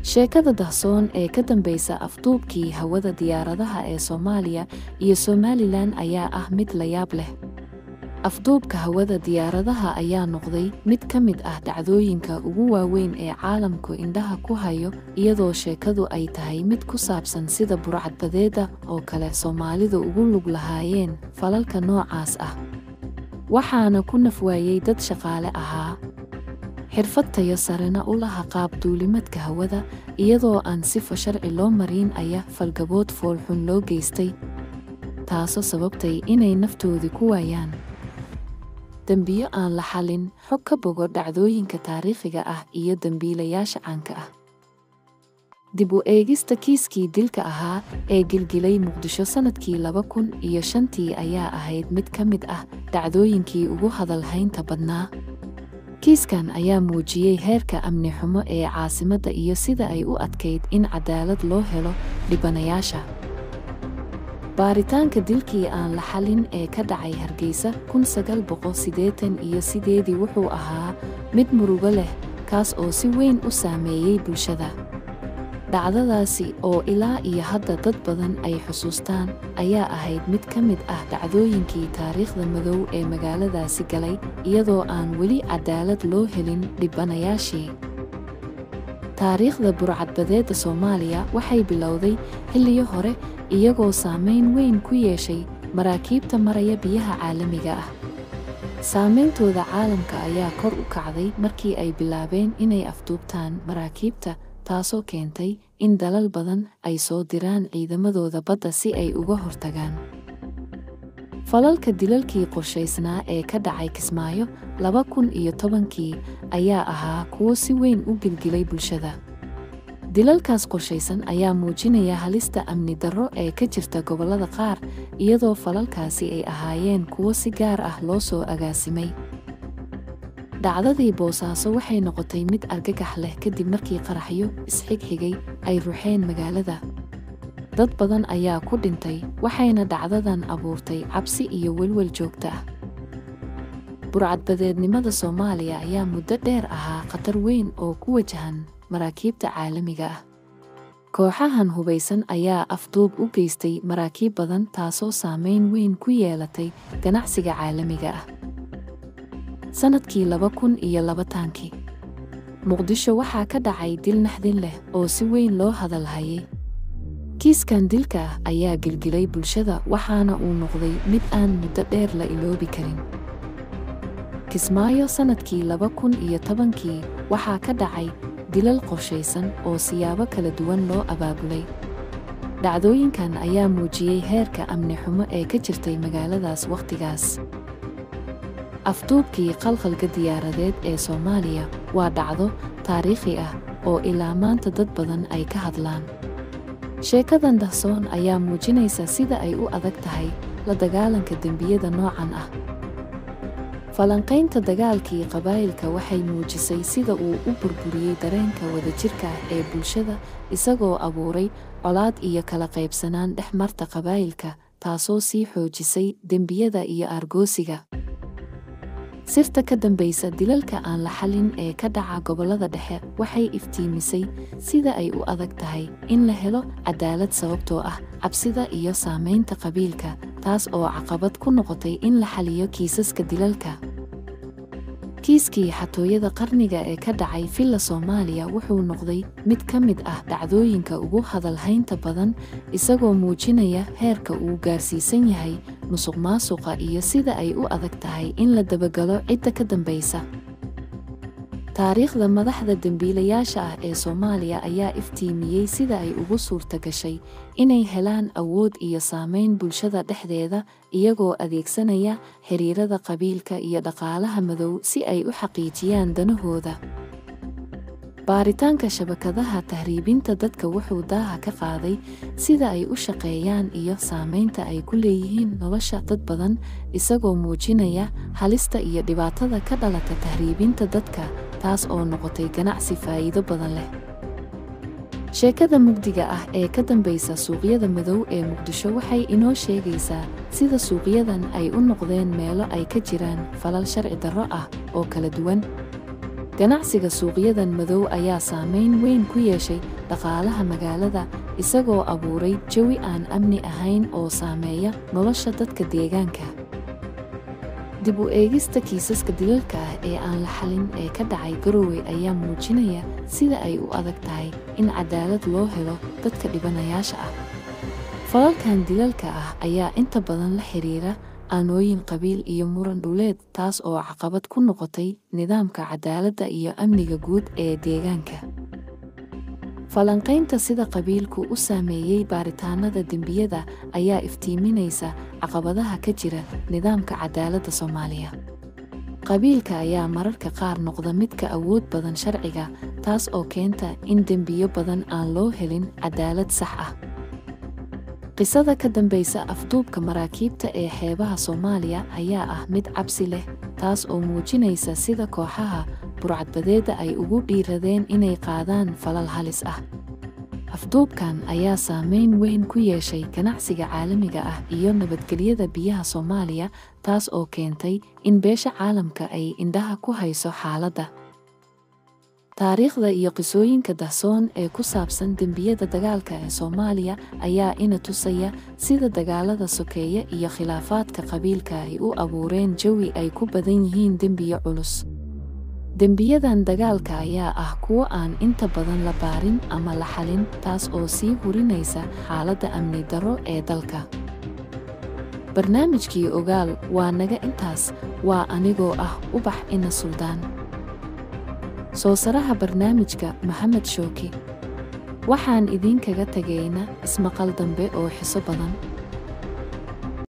Sheekada dahsoon ee ka dambeysa afduubkii hawada diyaaradaha ee Soomaaliya iyo Somalilan ayaa ah mid la yaab leh. Afduubka hawada diyaaradaha ayaa noqday mid ka mid ah dhacdooyinka ugu waaweyn ee caalamku indhaha ku hayo, iyadoo sheekadu ay tahay mid ku saabsan sida burcadbadeedda oo kale Soomaalidu ugu lug lahaayeen falalka noocaas ah. Waxaana ku nafwaayey dad shaqaale ahaa, xirfad tayo sarena u laha qaab duulimadka hawada, iyadoo aan sifo sharci loo marin ayaa falgabood foolxun loo geystay, taasoo sababtay inay naftoodii ku waayaan. Dembiyo aan la xalin, xog ka bogo dhacdooyinka taariikhiga ah iyo dembiilayaasha caanka ah. Dib u eegista kiiskii dilka ahaa ee gilgilay Muqdisho sanadkii 2005 ayaa ahayd mid ka mid ah dhacdooyinkii ugu hadal haynta badnaa. Kiiskan ayaa muujiyey heerka amni xumo ee caasimadda iyo sida ay u adkayd in cadaalad loo helo dhibanayaasha. Baaritaanka dilkii aan la xalin ee ka dhacay Hargeysa 1988 wuxuu ahaa mid murugo leh, kaas oo si weyn u saameeyey bulshada. Dhacdadaasi oo ilaa iyo hadda dad badan ay xusuustaan ayaa ahayd mid ka mid ah dhacdooyinkii taariikhda madow ee magaaladaasi galay, iyadoo aan weli cadaalad loo helin dhibanayaashii. Taariikhda burcadbadeedda Soomaaliya waxay bilowday xilliyo hore, iyagoo saameyn weyn ku yeeshay maraakiibta maraya biyaha caalamiga ah. Saameyntooda caalamka ayaa kor u kacday markii ay bilaabeen inay afduubtaan maraakiibta, taasoo keentay in dalal badan ay soo diraan ciidamadooda badda si ay uga hortagaan. Falalka dilalkii qorshaysnaa ee ka dhacay Kismaayo 2010 ayaa ahaa kuwo si weyn u gilgilay bulshada. Dilalkaas qorshaysan ayaa muujinaya halista amni darro ee ka jirta gobollada qaar, iyadoo falalkaasi ay ahaayeen kuwo si gaar ah loo soo agaasimay. Dhacdadii Boosaaso waxay noqotay mid argagax leh kadib markii qaraxyo isxigxigay ay ruxeen magaalada. Dad badan ayaa ku dhintay, waxayna dhacdadan abuurtay cabsi iyo welwel joogto ah. Burcadbadeednimada Soomaaliya ayaa muddo dheer ahaa khatar weyn oo ku wajahan maraakiibta caalamiga ah. Kooxahan hubaysan ayaa afduub u geystay maraakiib badan, taasoo saameyn weyn ku yeelatay ganacsiga caalamiga ah. Sanadkii 2020 Muqdisho waxaa ka dhacay dil naxdin leh oo si weyn loo hadal hayay. Kiiskan dilka ah ayaa gilgilay bulshada, waxaana uu noqday mid aan muddo dheer la iloobi karin. Kismaayo sanadkii 2010 waxaa ka dhacay dilal qorshaysan oo siyaabo kala duwan loo abaabulay. Dhacdooyinkan ayaa muujiyey heerka amni xumo ee ka jirtay magaaladaas wakhtigaas. Afduubkii qalqalka diyaaradeed ee Soomaaliya waa dhacdo taariikhi ah oo ilaa maanta dad badan ay ka hadlaan. Sheekadan dahsoon ayaa muujinaysa sida ay u adag tahay la dagaalanka dembiyada noocan ah. Falanqaynta dagaalkii qabaa'ilka waxay muujisay sida uu u burburiyey dareenka wadajirka ah ee bulshada, isagoo abuuray colaad iyo kala qaybsanaan dhex marta qabaa'ilka, taasoo sii xoojisay dembiyada iyo aargoosiga. Sirta ka dambeysa dilalka aan la xalin ee ka dhaca gobollada dhexe waxay iftiimisay sida ay u adag tahay in la helo cadaalad sababtoo ah cabsida iyo saameynta qabiilka, taas oo caqabad ku noqotay in la xaliyo kiisaska dilalka. Kiiskii xatooyada qarniga ee ka dhacay Villa Soomaaliya wuxuu noqday mid ka mid ah dhacdooyinka ugu hadal haynta badan, isagoo muujinaya heerka uu gaarsiisan yahay musuqmaasuqa iyo sida ay u adag tahay in la dabagalo cidda ka dambeysa. Taariikhda madaxda dembiilayaasha ah ee Soomaaliya ayaa iftiimiyey sida ay ugu suurta gashay inay helaan awood iyo saameyn bulshada dhexdeeda, iyagoo adeegsanaya xiriirada qabiilka iyo dhaqaalaha madow si ay u xaqiijiyaan danahooda. Baaritaanka shabakadaha tahriibinta dadka wuxuu daaha ka qaaday sida ay u shaqeeyaan iyo saameynta ay ku leeyihiin nolosha dad badan, isagoo muujinaya halista iyo dhibaatada ka dhalata tahriibinta dadka, taas oo noqotay ganacsi faa'iido badan leh. Sheekada mugdiga ah ee ka dambeysa suuqyada madow ee Muqdisho waxay inoo sheegaysaa sida suuqyadan ay u noqdeen meelo ay ka jiraan falal sharci darro ah oo kala duwan. Ganacsiga suuqyadan madow ayaa saameyn weyn ku yeeshay dhaqaalaha magaalada, isagoo abuuray jawi aan amni ahayn oo saameeya nolosha dadka deegaanka. Dib u eegista kiisaska dilalka ah ee aan la xalin ee ka dhacay Garowe ayaa muujinaya sida ay u adag tahay in cadaalad loo helo dadka dhibanayaasha ah. Falalkan dilalka ah ayaa inta badan la xiriira aanooyin qabiil iyo muran dhuleed, taas oo caqabad ku noqotay nidaamka cadaaladda iyo amniga guud ee deegaanka. Falanqaynta sida qabiilku u saameeyey baaritaanada dembiyada ayaa iftiiminaysa caqabadaha ka jira nidaamka cadaaladda Soomaaliya. Qabiilka ayaa mararka qaar noqda mid ka awood badan sharciga, taas oo keenta in dembiyo badan aan loo helin cadaalad sax ah. Qisada ka dambeysa afduubka maraakiibta ee xeebaha Soomaaliya ayaa ah mid cabsi leh, taas oo muujinaysa sida kooxaha burcadbadeedda ay ugu dhiiradeen inay qaadaan falal halis ah. Afduubkan ayaa saameyn weyn ku yeeshay ganacsiga caalamiga ah iyo nabadgelyada biyaha Soomaaliya, taas oo keentay in beesha caalamka ay indhaha ku hayso xaaladda. Taariikhda iyo qisooyinka dahsoon ee ku saabsan dembiyada dagaalka ee Soomaaliya ayaa ina tusaya sida dagaalada sokeeye iyo khilaafaadka qabiilka ay u abuureen jawi ay ku badan yihiin dembiyo culus. Dembiyadan dagaalka ayaa ah kuwo aan inta badan la baarin ama la xalin, taas oo sii hurinaysa xaaladda amni darro ee dalka. Barnaamijkii Ogaal waa naga intaas, waa anigoo ah Ubax Ina Suldaan. Soo saraha barnaamijka Maxamed Shooki. Waxaan idinkaga tagayna ismaqal dambe oo xiso badan.